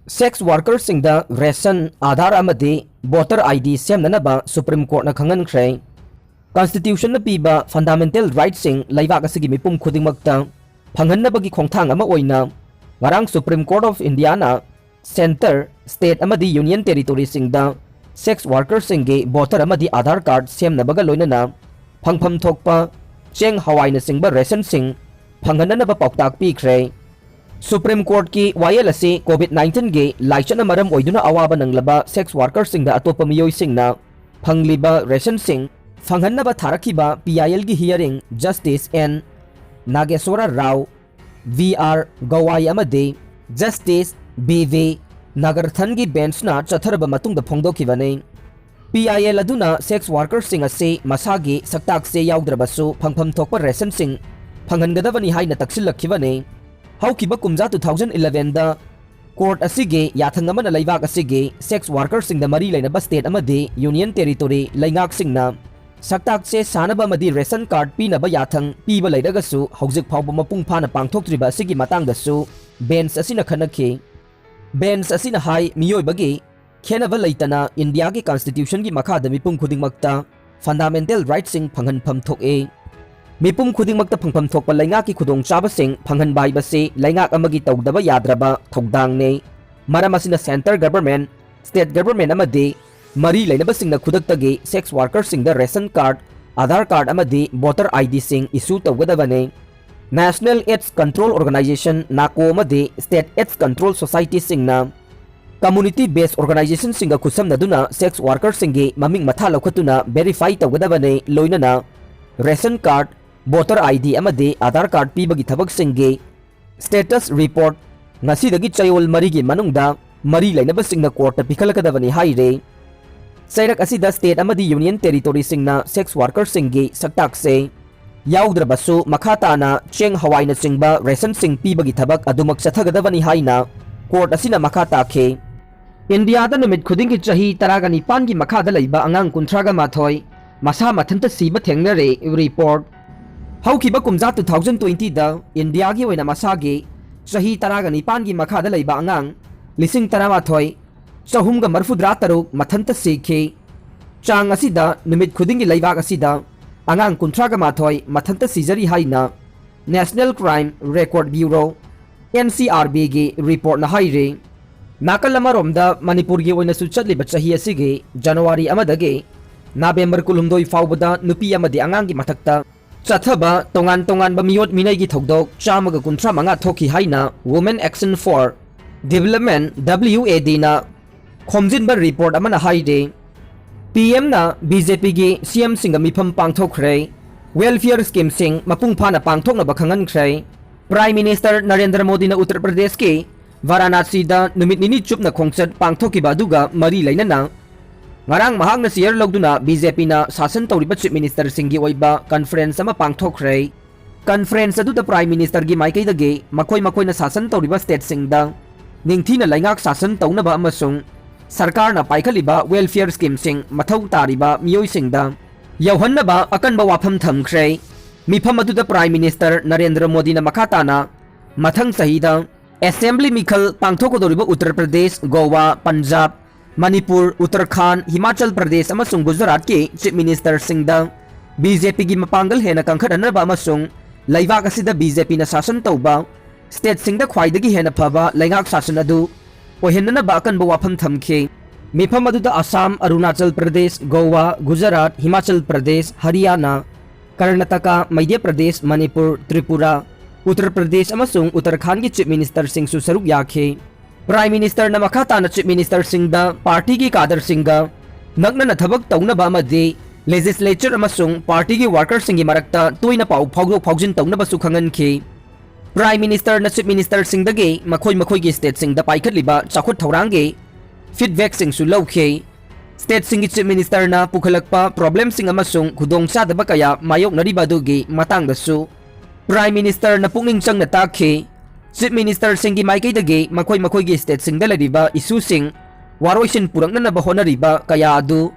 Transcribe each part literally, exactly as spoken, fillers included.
Sex workerꯁꯤꯡꯗ ration, Aadhaar ꯑꯃꯗꯤ voter ID ꯁꯦꯝꯅꯅꯕ Supreme Courtꯅ ꯈꯪꯍꯟꯈ꯭ꯔꯦ꯫ Constitutionꯅ ꯄꯤꯕ fundamental rightꯁꯤꯡ ꯂꯩꯕꯥꯛ ꯑꯁꯤꯒꯤ ꯃꯤꯄꯨꯝ ꯈꯨꯗꯤꯡꯃꯛꯇ ꯐꯪꯍꯟꯅꯕꯒꯤ ꯈꯣꯡꯊꯥꯡ ꯑꯃ ꯑꯣꯏꯅ ꯉꯔꯥꯡ Supreme Court of Indiaꯅ centre, state ꯑꯃꯗꯤ union territoryꯁꯤꯡꯗ sex workerꯁꯤꯡꯒꯤ voter ꯑꯃꯗꯤ Aadhaar card ꯁꯦꯝꯅꯕꯒ ꯂꯣꯏꯅꯅ ꯐꯪꯐꯝ ꯊꯣꯛꯄ ꯆꯦꯡ ꯍꯋꯥꯏꯅꯆꯤꯡꯕ rationꯁꯤꯡ ꯐꯪꯍꯟꯅꯅꯕ ꯄꯥꯎꯇꯥꯛ ꯄꯤꯈ꯭ꯔꯦ꯫ Supreme Courtꯀꯤ ꯋꯥꯌꯦꯜ ꯑꯁꯤ COVID nineteenꯒꯤ ꯂꯥꯏꯆꯠꯅ ꯃꯔꯝ ꯑꯣꯏꯗꯨꯅ ꯑꯋꯥꯕ ꯅꯪꯂꯕ sex workerꯁꯤꯡꯗ ꯑꯇꯣꯞꯄ ꯃꯤꯑꯣꯏꯁꯤꯡꯅ ꯐꯪꯂꯤꯕ rationꯁꯤꯡ ꯐꯪꯍꯟꯅꯕ ꯊꯥꯔꯛꯈꯤꯕ PILꯒꯤ hearing Justice N Nageshwara Rao, V R Gawai ꯑꯃꯗꯤ Justice B V Nagarthanꯒꯤ benchꯅ ꯆꯠꯊꯔꯕ ꯃꯇꯨꯡꯗ ꯐꯣꯡꯗꯣꯛꯈꯤꯕꯅꯤ꯫ PIL ꯑꯗꯨꯅ sex workerꯁꯤꯡ ꯑꯁꯤ ꯃꯁꯥꯒꯤ ꯁꯛꯇꯥꯛꯁꯦ ꯌꯥꯎꯗ꯭ꯔꯕꯁꯨ ꯐꯪꯐꯝ ꯊꯣꯛꯄ rationꯁꯤꯡ ꯐꯪꯍꯟꯒꯗꯕꯅꯤ ꯍꯥꯏꯅ ꯇꯛꯁꯤꯜꯂꯛꯈꯤꯕꯅꯤ꯫ ꯍꯧꯈꯤꯕ ꯀꯨꯝꯖꯥ two thousand elevenꯗ court ꯑꯁꯤꯒꯤ ꯌꯥꯊꯪ ꯑꯃꯅ ꯂꯩꯕꯥꯛ ꯑꯁꯤꯒꯤ sex workerꯁꯤꯡꯗ ꯃꯔꯤ ꯂꯩꯅꯕ state ꯑꯃꯗꯤ union territory ꯂꯩꯉꯥꯛꯁꯤꯡꯅ ꯁꯛꯇꯥꯛꯁꯦ ꯁꯥꯅꯕ ꯑꯃꯗꯤ ration card ꯄꯤꯅꯕ ꯌꯥꯊꯪ ꯄꯤꯕ ꯂꯩꯔꯒꯁꯨ ꯍꯧꯖꯤꯛ ꯐꯥꯎꯕ ꯃꯄꯨꯡ ꯐꯥꯅ ꯄꯥꯡꯊꯣꯛꯇ꯭ꯔꯤꯕ ꯑꯁꯤꯒꯤ ꯃꯇꯥꯡꯗꯁꯨ bench ꯑꯁꯤꯅ ꯈꯟꯅꯈꯤ꯫ Bench ꯑꯁꯤꯅ ꯍꯥꯏ, ꯃꯤꯑꯣꯏꯕꯒꯤ ꯈꯦꯟꯅꯕ ꯂꯩꯇꯅ ꯏꯟꯗꯤꯌꯥꯒꯤ constitutionꯒꯤ ꯃꯈꯥꯗ ꯃꯤꯄꯨꯝ ꯈꯨꯗꯤꯡꯃꯛꯇ fundamental rightꯁꯤꯡ ꯐꯪꯍꯟꯐꯝ ꯊꯣꯛꯏ꯫ ꯃꯤꯄꯨꯝ ꯈꯨꯗꯤꯡꯃꯛꯇ ꯐꯪꯐꯝ ꯊꯣꯛꯄ ꯂꯩꯉꯥꯛꯀꯤ ꯈꯨꯗꯣꯡꯆꯥꯕꯁꯤꯡ ꯐꯪꯍꯟꯕ ꯍꯥꯏꯕꯁꯤ ꯂꯩꯉꯥꯛ ꯑꯃꯒꯤ ꯇꯧꯗꯕ ꯌꯥꯗ꯭ꯔꯕ ꯊꯧꯗꯥꯡꯅꯤ꯫ ꯃꯔꯝ ꯑꯁꯤꯅ centre government, state government ꯑꯃꯗꯤ ꯃꯔꯤ ꯂꯩꯅꯕꯁꯤꯡꯅ ꯈꯨꯗꯛꯇꯒꯤ sex workerꯁꯤꯡꯗ ration card, Aadhaar card ꯑꯃꯗꯤ voter IDꯁꯤꯡ issue ꯇꯧꯒꯗꯕꯅꯤ꯫ National AIDS Control Organisation, NACO ꯑꯃꯗꯤ state AIDS control societyꯁꯤꯡꯅ community based organizationꯁꯤꯡꯒ ꯈꯨꯠꯁꯝꯅꯗꯨꯅ sex workerꯁꯤꯡꯒꯤ ꯃꯃꯤꯡ ꯃꯊꯥ ꯂꯧꯈꯠꯇꯨꯅ verify ꯇꯧꯒꯗꯕꯅꯤ, ꯂꯣꯏꯅꯅ ration card, voter ID ꯑꯃꯗꯤ Aadhaar card ꯄꯤꯕꯒꯤ ꯊꯕꯛꯁꯤꯡꯒꯤ status report ꯉꯁꯤꯗꯒꯤ ꯆꯌꯣꯜ ꯃꯔꯤꯒꯤ ꯃꯅꯨꯡꯗ ꯃꯔꯤ ꯂꯩꯅꯕꯁꯤꯡꯅ courtꯇ ꯄꯤꯈꯠꯂꯛꯀꯗꯕꯅꯤ ꯍꯥꯏꯔꯤ꯫ ꯆꯩꯔꯛ ꯑꯁꯤꯗ state ꯑꯃꯗꯤ union territoryꯁꯤꯡꯅ sex workerꯁꯤꯡꯒꯤ ꯁꯛꯇꯥꯛꯁꯦ ꯌꯥꯎꯗ꯭ꯔꯕꯁꯨ ꯃꯈꯥ ꯇꯥꯅ ꯆꯦꯡ ꯍꯋꯥꯏꯅꯆꯤꯡꯕ rationꯁꯤꯡ ꯄꯤꯕꯒꯤ ꯊꯕꯛ ꯑꯗꯨꯃꯛ ꯆꯠꯊꯒꯗꯕꯅꯤ ꯍꯥꯏꯅ court ꯑꯁꯤꯅ ꯃꯈꯥ ꯇꯥꯈꯤ꯫ ꯏꯟꯗꯤꯌꯥꯗ ꯅꯨꯃꯤꯠ ꯈꯨꯗꯤꯡꯒꯤ ꯆꯍꯤ ꯇꯔꯥꯒ ꯅꯤꯄꯥꯟꯒꯤ ꯃꯈꯥꯗ ꯂꯩꯕ ꯑꯉꯥꯡ ꯀꯨꯟꯊ꯭ꯔꯥꯒ ꯃꯥꯊꯣꯏ ꯃꯁꯥ ꯃꯊꯟꯇ ꯁꯤꯕ ꯊꯦꯡꯅꯔꯦ꯫ Report꯫ ꯍꯧꯈꯤꯕ ꯀꯨꯝꯖꯥ two thousand twentyꯗ ꯏꯟꯗꯤꯌꯥꯒꯤ ꯑꯣꯏꯅ ꯃꯁꯥꯒꯤ ꯆꯍꯤ ꯇꯔꯥꯒ ꯅꯤꯄꯥꯟꯒꯤ ꯃꯈꯥꯗ ꯂꯩꯕ ꯑꯉꯥꯡ ꯂꯤꯁꯤꯡ ꯇꯔꯥꯃꯥꯊꯣꯏ ꯆꯍꯨꯝꯒ ꯃꯔꯤꯐꯨꯇꯔꯥ ꯇꯔꯨꯛ ꯃꯊꯟꯇ ꯁꯤꯈꯤ꯫ ꯆꯥꯡ ꯑꯁꯤꯗ ꯅꯨꯃꯤꯠ ꯈꯨꯗꯤꯡꯒꯤ ꯂꯩꯕꯥꯛ ꯑꯁꯤꯗ ꯑꯉꯥꯡ ꯀꯨꯟꯊ꯭ꯔꯥꯒ ꯃꯥꯊꯣꯏ ꯃꯊꯟꯇ ꯁꯤꯖꯔꯤ ꯍꯥꯏꯅ National Crime Record Bureau, N C R B ꯒꯤ ꯔꯤꯄꯣꯔꯠꯅ ꯍꯥꯏꯔꯤ꯫ ꯅꯥꯀꯜ ꯑꯃꯔꯣꯝꯗ ꯃꯅꯤꯄꯨꯔꯒꯤ ꯑꯣꯏꯅꯁꯨ ꯆꯠꯂꯤꯕ ꯆꯍꯤ ꯑꯁꯤꯒꯤ ꯖꯅꯋꯥꯔꯤ ꯑꯃꯗꯒꯤ ꯅꯕꯦꯝꯕꯔ ꯀꯨꯟꯍꯨꯝꯗꯣꯏ ꯐꯥꯎꯕꯗ ꯅꯨꯄꯤ ꯑꯃꯗꯤ ꯑꯉꯥꯡꯒꯤ ꯃꯊꯛꯇ ꯆꯠꯊꯕ ꯇꯣꯉꯥꯟ ꯇꯣꯉꯥꯟꯕ ꯃꯤꯑꯣꯠ ꯃꯤꯅꯩꯒꯤ ꯊꯧꯗꯣꯛ ꯆꯥꯝꯃꯒ ꯀꯨꯟꯊ꯭ꯔꯥ ꯃꯉꯥ ꯊꯣꯛꯈꯤ ꯍꯥꯏꯅ Women Action for Development, W A D ꯅ ꯈꯣꯝꯖꯤꯟꯕ ꯔꯤꯄꯣꯔꯠ ꯑꯃꯅ ꯍꯥꯏꯔꯤ꯫ P M ꯅ B J P ꯒꯤ C M ꯁꯤꯡꯒ ꯃꯤꯐꯝ ꯄꯥꯡꯊꯣꯛꯈ꯭ꯔꯦ꯫ Welfare scheme ꯁꯤꯡ ꯃꯄꯨꯡ ꯐꯥꯅ ꯄꯥꯡꯊꯣꯛꯅꯕ ꯈꯪꯍꯟꯈ꯭ꯔꯦ꯫ Prime Minister ꯅꯔꯦꯟꯗ꯭ꯔ ꯃꯣꯗꯤꯅ ꯎꯠꯇꯔ ꯄ꯭ꯔꯗꯦꯁꯀꯤ ꯚꯥꯔꯥꯅꯥꯁꯤꯗ ꯅꯨꯃꯤꯠ ꯅꯤꯅꯤ ꯆꯨꯞꯅ ꯈꯣꯡꯆꯠ ꯄꯥꯡꯊꯣꯛꯈꯤꯕ ꯑꯗꯨꯒ ꯃꯔꯤ ꯂꯩꯅꯅ ꯉꯔꯥꯡ ꯃꯍꯥꯛꯅ ꯆꯤꯌꯔ ꯂꯧꯗꯨꯅ B J P ꯅ ꯁꯥꯁꯟ ꯇꯧꯔꯤꯕ Chief Minister ꯁꯤꯡꯒꯤ ꯑꯣꯏꯕ conference ꯑꯃ ꯄꯥꯡꯊꯣꯛꯈ꯭ꯔꯦ꯫ Conference ꯑꯗꯨꯗ Prime Minister ꯒꯤ ꯃꯥꯏꯀꯩꯗꯒꯤ ꯃꯈꯣꯏ ꯃꯈꯣꯏꯅ ꯁꯥꯁꯟ ꯇꯧꯔꯤꯕ state ꯁꯤꯡꯗ ꯅꯤꯡꯊꯤꯅ ꯂꯩꯉꯥꯛ ꯁꯥꯁꯟ ꯇꯧꯅꯕ ꯑꯃꯁꯨꯡ ꯁꯔꯀꯥꯔꯅ ꯄꯥꯏꯈꯠꯂꯤꯕ welfare scheme ꯁꯤꯡ ꯃꯊꯧ ꯇꯥꯔꯤꯕ ꯃꯤꯑꯣꯏꯁꯤꯡꯗ ꯌꯧꯍꯟꯅꯕ ꯑꯀꯟꯕ ꯋꯥꯐꯝ ꯊꯝꯈ꯭ꯔꯦ꯫ ꯃꯤꯐꯝ ꯑꯗꯨꯗ Prime Minister ꯅꯔꯦꯟꯗ꯭ꯔ ꯃꯣꯗꯤꯅ ꯃꯈꯥ ꯇꯥꯅ ꯃꯊꯪ ꯆꯍꯤꯗ Assembly ꯃꯤꯈꯜ ꯄꯥꯡꯊꯣꯛꯀꯗꯧꯔꯤꯕ ꯎꯠꯇꯔ ꯄ꯭ꯔꯗꯦꯁ, ꯒꯣꯋꯥ, ꯄꯟꯖꯥꯕ, ꯃꯅꯤꯄꯨꯔ, ꯎꯠꯇꯔꯈꯥꯟꯗ, ꯍꯤꯃꯥꯆꯜ ꯄ꯭ꯔꯗꯦꯁ ꯑꯃꯁꯨꯡ ꯒꯨꯖꯔꯥꯠꯀꯤ Chief Minister ꯁꯤꯡꯗ B J P ꯒꯤ ꯃꯄꯥꯡꯒꯜ ꯍꯦꯟꯅ ꯀꯟꯈꯠꯍꯟꯅꯕ ꯑꯃꯁꯨꯡ ꯂꯩꯕꯥꯛ ꯑꯁꯤꯗ B J P ꯅ ꯁꯥꯁꯟ ꯇꯧꯕ state ꯁꯤꯡꯗ ꯈ꯭ꯋꯥꯏꯗꯒꯤ ꯍꯦꯟꯅ ꯐꯕ ꯂꯩꯉꯥꯛ ꯁꯥꯁꯟ ꯑꯗꯨ ꯑꯣꯏꯍꯟꯅꯅꯕ ꯑꯀꯟꯕ ꯋꯥꯐꯝ ꯊꯝꯈꯤ꯫ ꯃꯤꯐꯝ ꯑꯗꯨꯗ ꯑꯁꯥꯝ, ꯑꯔꯨꯅꯥꯆꯜ ꯄ꯭ꯔꯗꯦꯁ, ꯒꯣꯋꯥ, ꯒꯨꯖꯔꯥꯠ, ꯍꯤꯃꯥꯆꯜ ꯄ꯭ꯔꯗꯦꯁ, ꯍꯔꯤꯌꯥꯅꯥ, ꯀꯔꯅꯥꯇꯀꯥ, ꯃꯙ꯭ꯌ ꯄ꯭ꯔꯗꯦꯁ, ꯃꯅꯤꯄꯨꯔ, ꯇ꯭ꯔꯤꯄꯨꯔꯥ, ꯎꯠꯇꯔ ꯄ꯭ꯔꯗꯦꯁ ꯑꯃꯁꯨꯡ ꯎꯠꯇꯔꯈꯥꯟꯗꯒꯤ Chief Minister ꯁꯤꯡꯁꯨ ꯁꯔꯨꯛ ꯌꯥꯈꯤ꯫ Prime Minister ꯅ ꯃꯈꯥ ꯇꯥꯅ Chief Minister ꯁꯤꯡꯗ party ꯒꯤ cadre ꯁꯤꯡꯒ ꯅꯛꯅꯅ ꯊꯕꯛ ꯇꯧꯅꯕ ꯑꯃꯗꯤ legislature ꯑꯃꯁꯨꯡ party ꯒꯤ worker ꯁꯤꯡꯒꯤ ꯃꯔꯛꯇ ꯇꯣꯏꯅ ꯄꯥꯎ ꯐꯥꯎꯗꯣꯛ ꯐꯥꯎꯖꯤꯟ ꯇꯧꯅꯕꯁꯨ ꯈꯪꯍꯟꯈꯤ꯫ Prime Minister ꯅ Chief Minister ꯁꯤꯡꯗꯒꯤ ꯃꯈꯣꯏ ꯃꯈꯣꯏꯒꯤ state ꯁꯤꯡꯗ ꯄꯥꯏꯈꯠꯂꯤꯕ ꯆꯥꯎꯈꯠ ꯊꯧꯔꯥꯡꯒꯤ feedback ꯁꯤꯡꯁꯨ ꯂꯧꯈꯤ꯫ State ꯁꯤꯡꯒꯤ Chief Minister ꯅ ꯄꯨꯈꯠꯂꯛꯄ problem ꯁꯤꯡ ꯑꯃꯁꯨꯡ ꯈꯨꯗꯣꯡꯆꯥꯗꯕ ꯀꯌꯥ ꯃꯥꯌꯣꯛꯅꯔꯤꯕ ꯑꯗꯨꯒꯤ ꯃꯇꯥꯡꯗꯁꯨ Prime Minister ꯅ ꯄꯨꯛꯅꯤꯡ ꯆꯪꯅ ꯇꯥꯛꯈꯤ꯫ Chief Minister ꯁꯤꯡꯒꯤ ꯃꯥꯏꯀꯩꯗꯒꯤ ꯃꯈꯣꯏ ꯃꯈꯣꯏꯒꯤ state ꯁꯤꯡꯗ ꯂꯩꯔꯤꯕ issue ꯁꯤꯡ ꯋꯥꯔꯣꯏꯁꯤꯟ ꯄꯨꯔꯛꯅꯅꯕ ꯍꯣꯠꯅꯔꯤꯕ ꯀꯌꯥ ꯑꯗꯨ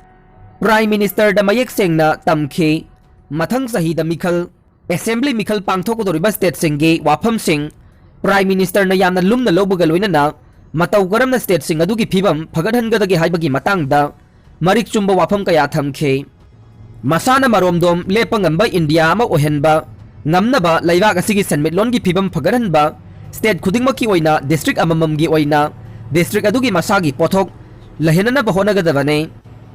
Prime Minister ꯗ ꯃꯌꯦꯛ ꯁꯦꯡꯅ ꯇꯝꯈꯤ꯫ ꯃꯊꯪ ꯆꯍꯤꯗ ꯃꯤꯈꯜ, Assembly ꯃꯤꯈꯜ ꯄꯥꯡꯊꯣꯛꯀꯗꯧꯔꯤꯕ state ꯁꯤꯡꯒꯤ ꯋꯥꯐꯝꯁꯤꯡ Prime Minister ꯅ ꯌꯥꯝꯅ ꯂꯨꯝꯅ ꯂꯧꯕꯒ ꯂꯣꯏꯅꯅ ꯃꯇꯧ ꯀꯔꯝꯅ stateꯁꯤꯡ ꯑꯗꯨꯒꯤ ꯐꯤꯕꯝ ꯐꯒꯠꯍꯟꯒꯗꯒꯦ ꯍꯥꯏꯕꯒꯤ ꯃꯇꯥꯡꯗ ꯃꯔꯤꯛ ꯆꯨꯝꯕ ꯋꯥꯐꯝ ꯀꯌꯥ ꯊꯝꯈꯤ꯫ ꯃꯁꯥꯅ ꯃꯔꯣꯝꯗꯣꯝ ꯂꯦꯞꯄ ꯉꯝꯕ ꯏꯟꯗꯤꯌꯥ ꯑꯃ ꯑꯣꯏꯍꯟꯕ ꯉꯝꯅꯕ ꯂꯩꯕꯥꯛ ꯑꯁꯤꯒꯤ ꯁꯦꯟꯃꯤꯠꯂꯣꯟꯒꯤ ꯐꯤꯕꯝ ꯐꯒꯠꯍꯟꯕ, state ꯈꯨꯗꯤꯡꯃꯛꯀꯤ ꯑꯣꯏꯅ district ꯑꯃꯃꯝꯒꯤ ꯑꯣꯏꯅ district ꯑꯗꯨꯒꯤ ꯃꯁꯥꯒꯤ ꯄꯣꯠꯊꯣꯛ ꯂꯩꯍꯟꯅꯅꯕ ꯍꯣꯠꯅꯒꯗꯕꯅꯤ꯫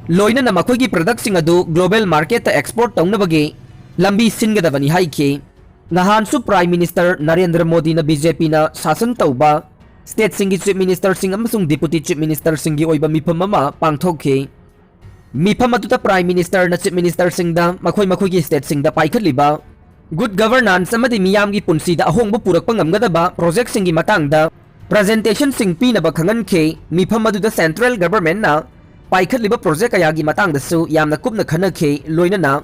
ꯂꯣꯏꯅꯅ ꯃꯈꯣꯏꯒꯤ productꯁꯤꯡ ꯑꯗꯨ global marketꯇ export ꯇꯧꯅꯕꯒꯤ ꯂꯝꯕꯤ ꯁꯤꯟꯒꯗꯕꯅꯤ ꯍꯥꯏꯈꯤ꯫ ꯅꯍꯥꯟꯁꯨ Prime Minister ꯅꯔꯦꯟꯗ꯭ꯔ ꯃꯣꯗꯤꯅ BJPꯅ ꯁꯥꯁꯟ ꯇꯧꯕ stateꯁꯤꯡꯒꯤ Chief Ministerꯁꯤꯡ ꯑꯃꯁꯨꯡ Deputy Chief Ministerꯁꯤꯡꯒꯤ ꯑꯣꯏꯕ ꯃꯤꯐꯝ ꯑꯃ ꯄꯥꯡꯊꯣꯛꯈꯤ꯫ ꯃꯤꯐꯝ ꯑꯗꯨꯗ Prime Ministerꯅ Chief Ministerꯁꯤꯡꯗ ꯃꯈꯣꯏ ꯃꯈꯣꯏꯒꯤ stateꯁꯤꯡꯗ ꯄꯥꯏꯈꯠꯂꯤꯕ good governance ꯑꯃꯗꯤ ꯃꯤꯌꯥꯝꯒꯤ ꯄꯨꯟꯁꯤꯗ ꯑꯍꯣꯡꯕ ꯄꯨꯔꯛꯄ ꯉꯝꯒꯗꯕ projectꯁꯤꯡꯒꯤ ꯃꯇꯥꯡꯗ presentationꯁꯤꯡ ꯄꯤꯅꯕ ꯈꯪꯍꯟꯈꯤ꯫ ꯃꯤꯐꯝ ꯑꯗꯨꯗ central governmentꯅ ꯄꯥꯏꯈꯠꯂꯤꯕ project ꯀꯌꯥꯒꯤ ꯃꯇꯥꯡꯗꯁꯨ ꯌꯥꯝꯅ ꯀꯨꯞꯅ ꯈꯟꯅꯈꯤ꯫ ꯂꯣꯏꯅꯅ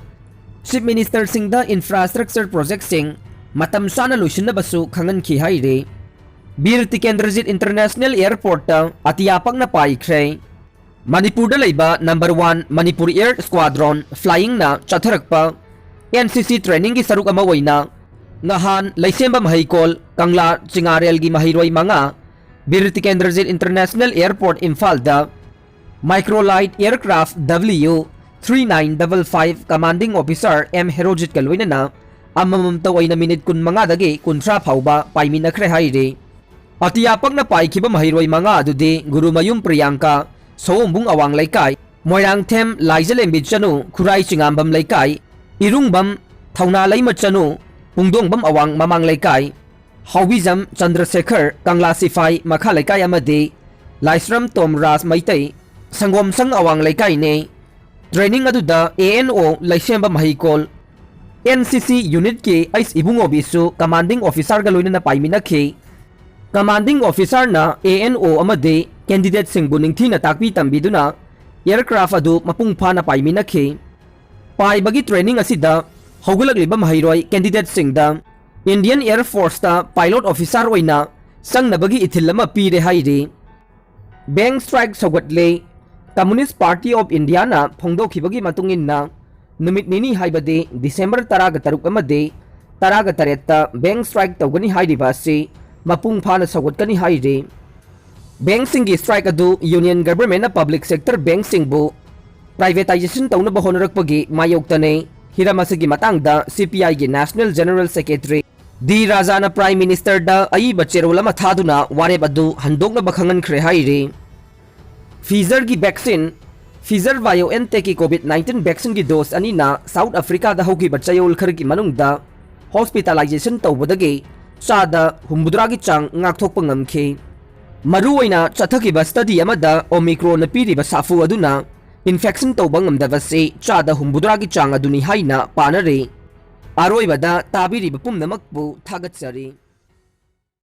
Chief Ministerꯁꯤꯡꯗ infrastructure projectꯁꯤꯡ ꯃꯇꯝ ꯆꯥꯅ ꯂꯣꯏꯁꯤꯟꯅꯕꯁꯨ ꯈꯪꯍꯟꯈꯤ ꯍꯥꯏꯔꯤ꯫ ꯕꯤꯔ ꯇꯤꯀꯦꯟꯗ꯭ꯔꯖꯤꯠ International Airportꯇ ꯑꯇꯤꯌꯥ ꯄꯛꯅ ꯄꯥꯏꯈ꯭ꯔꯦ꯫ ꯃꯅꯤꯄꯨꯔꯗ ꯂꯩꯕ number one Manipur Air Squadron Flyingꯅ ꯆꯠꯊꯔꯛꯄ NCC trainingꯒꯤ ꯁꯔꯨꯛ ꯑꯃ ꯑꯣꯏꯅ ꯉꯍꯥꯟ ꯂꯩꯁꯦꯝꯕꯝ ꯍꯩꯀꯣꯜ ꯀꯪꯂꯥ ꯆꯤꯉꯥꯔꯦꯜꯒꯤ ꯃꯍꯩꯔꯣꯏ ꯃꯉꯥ ꯕꯤꯔ ꯇꯤꯀꯦꯟꯗ꯭ꯔꯖꯤꯠ International Airport ꯏꯝꯐꯥꯜꯗ Microlight Aircraft W three nine double five Commanding Officer M ꯍꯦꯔꯣꯖꯤꯠꯀ ꯂꯣꯏꯅꯅ ꯑꯃꯃꯝꯇ ꯑꯣꯏꯅ minute ꯀꯨꯟꯃꯉꯥꯗꯒꯤ ꯀꯨꯟꯊ꯭ꯔꯥ ꯐꯥꯎꯕ ꯄꯥꯏꯃꯤꯟꯅꯈ꯭ꯔꯦ ꯍꯥꯏꯔꯤ꯫ ꯑꯇꯤꯌꯥ ꯄꯛꯅ ꯄꯥꯏꯈꯤꯕ ꯃꯍꯩꯔꯣꯏ ꯃꯉꯥ ꯑꯗꯨꯗꯤ ꯒꯨꯔꯨꯃꯌꯨꯝ ꯄ꯭ꯔꯤꯌꯥꯡꯀꯥ, ꯁꯑꯣꯝꯕꯨꯡ ꯑꯋꯥꯡ ꯂꯩꯀꯥꯏ, ꯃꯣꯏꯔꯥꯡꯊꯦꯝ ꯂꯥꯏꯖꯂꯦꯝꯕꯤ ꯆꯅꯨ, ꯈꯨꯔꯥꯏ ꯆꯤꯉꯥꯝꯕꯝ ꯂꯩꯀꯥꯏ, ꯏꯔꯨꯡꯕꯝ ꯊꯧꯅꯥꯂꯩꯃ ꯆꯅꯨ, ꯄꯨꯡꯗꯣꯡꯕꯝ ꯑꯋꯥꯡ ꯃꯃꯥꯡ ꯂꯩꯀꯥꯏ, ꯍꯥꯎꯕꯤꯖꯝ ꯆꯟꯗ꯭ꯔꯁꯦꯈꯔ ꯀꯪꯂꯥ ꯁꯤꯐꯥꯏ ꯃꯈꯥ ꯂꯩꯀꯥꯏ ꯑꯃꯗꯤ ꯂꯥꯏꯁ꯭ꯔꯝ ꯇꯣꯝ ꯔꯥꯖ ꯃꯩꯇꯩ ꯁꯪꯒꯣꯝꯁꯪ ꯑꯋꯥꯡ ꯂꯩꯀꯥꯏꯅꯤ꯫ Training ꯑꯗꯨꯗ A N O ꯂꯩꯁꯦꯝꯕꯝ ꯍꯩꯀꯣꯜ N C C unitꯀꯤ ꯑꯩꯁ ꯏꯕꯨꯡꯉꯣꯕꯤꯁꯨ commanding officerꯒ ꯂꯣꯏꯅꯅ ꯄꯥꯏꯃꯤꯟꯅꯈꯤ꯫ Commanding officerꯅ A N O ꯑꯃꯗꯤ candidateꯁꯤꯡꯕꯨ ꯅꯤꯡꯊꯤꯅ ꯇꯥꯛꯄꯤ ꯇꯝꯕꯤꯗꯨꯅ aircraft ꯑꯗꯨ ꯃꯄꯨꯡ ꯐꯥꯅ ꯄꯥꯏꯃꯤꯟꯅꯈꯤ꯫ ꯄꯥꯏꯕꯒꯤ training ꯑꯁꯤꯗ ꯍꯧꯒꯠꯂꯛꯂꯤꯕ ꯃꯍꯩꯔꯣꯏ candidateꯁꯤꯡꯗ Indian Air Forceꯇ pilot officer ꯑꯣꯏꯅ ꯆꯪꯅꯕꯒꯤ ꯏꯊꯤꯜ ꯑꯃ ꯄꯤꯔꯦ ꯍꯥꯏꯔꯤ꯫ Bank strike ꯁꯧꯒꯠꯂꯦ꯫ Communist Party of Indiaꯅ ꯐꯣꯡꯗꯣꯛꯈꯤꯕꯒꯤ ꯃꯇꯨꯡ ꯏꯟꯅ, ꯅꯨꯃꯤꯠ ꯅꯤꯅꯤ ꯍꯥꯏꯕꯗꯤ December ꯇꯔꯥꯒ ꯇꯔꯨꯛ ꯑꯃꯗꯤ ꯇꯔꯥꯒ ꯇꯔꯦꯠꯇ bank strike ꯇꯧꯒꯅꯤ ꯍꯥꯏꯔꯤꯕ ꯑꯁꯤ ꯃꯄꯨꯡ ꯐꯥꯅ ꯁꯧꯒꯠꯀꯅꯤ ꯍꯥꯏꯔꯤ꯫ ꯕꯦꯡꯛꯁꯤꯡꯒꯤ ꯁ꯭ꯇ꯭ꯔꯥꯏꯛ ꯑꯗꯨ ꯌꯨꯅꯤꯌꯟ ꯒꯚꯔꯟꯃꯦꯟꯠꯅ ꯄꯕ꯭ꯂꯤꯛ ꯁꯦꯛꯇꯔ ꯕꯦꯡꯛꯁꯤꯡꯕꯨ ꯄ꯭ꯔꯥꯏꯚꯦꯇꯥꯏꯖꯦꯁꯟ ꯇꯧꯅꯕ ꯍꯣꯠꯅꯔꯛꯄꯒꯤ ꯃꯥꯌꯣꯛꯇꯅꯤ꯫ ꯍꯤꯔꯝ ꯑꯁꯤꯒꯤ ꯃꯇꯥꯡꯗ ꯁꯤ ꯄꯤ ꯑꯥꯏꯒꯤ ꯅꯦꯁꯅꯦꯜ ꯖꯦꯅꯔꯦꯜ ꯁꯦꯀ꯭ꯔꯦꯇꯔꯤ ꯗꯤ ꯔꯥꯖꯥꯅ ꯄ꯭ꯔꯥꯏꯝ ꯃꯤꯅꯤꯁꯇꯔꯗ ꯑꯏꯕ ꯆꯦꯔꯣꯜ ꯑꯃ ꯊꯥꯗꯨꯅ ꯋꯥꯔꯦꯞ ꯑꯗꯨ ꯍꯟꯗꯣꯛꯅꯕ ꯈꯪꯍꯟꯈ꯭ꯔꯦ ꯍꯥꯏꯔꯤ꯫ ꯐꯤꯖꯔꯒꯤ ꯚꯦꯛꯁꯤꯟ, ꯐꯤꯖꯔ ꯕꯥꯏꯑꯣꯑꯦꯟꯇꯦꯛꯀꯤ ꯀꯣꯚꯤꯗ ꯅꯥꯏꯟꯇꯤꯟ ꯚꯦꯛꯁꯤꯟꯒꯤ ꯗꯣꯁ ꯑꯅꯤꯅ ꯁꯥꯎꯠ ꯑꯐ꯭ꯔꯤꯀꯥꯗ ꯍꯧꯈꯤꯕ ꯆꯌꯣꯜ ꯈꯔꯒꯤ ꯃꯅꯨꯡꯗ ꯍꯣꯁꯄꯤꯇꯥꯂꯥꯏꯖꯦꯁꯟ ꯇꯧꯕꯗꯒꯤ ꯆꯥꯗ ꯍꯨꯝꯐꯨꯇꯔꯥꯒꯤ ꯆꯥꯡ ꯉꯥꯛꯊꯣꯛꯄ ꯉꯝꯈꯤ꯫ ꯃꯔꯨꯑꯣꯏꯅ ꯆꯠꯊꯈꯤꯕ ꯁ꯭ꯇꯗꯤ ꯑꯃꯗ ꯑꯣꯃꯤꯀ꯭ꯔꯣꯟꯅ ꯄꯤꯔꯤꯕ ꯁꯥꯐꯨ ꯑꯗꯨꯅ ꯏꯟꯐꯦꯛꯁꯟ ꯇꯧꯕ ꯉꯝꯗꯕꯁꯤ ꯆꯥꯗ ꯍꯨꯝꯐꯨꯇꯔꯥꯒꯤ ꯆꯥꯡ ꯑꯗꯨꯅꯤ ꯍꯥꯏꯅ ꯄꯥꯅꯔꯤ꯫ ꯑꯔꯣꯏꯕꯗ ꯇꯥꯕꯤꯔꯤꯕ ꯄꯨꯝꯅꯃꯛꯄꯨ ꯊꯥꯒꯠꯆꯔꯤ꯫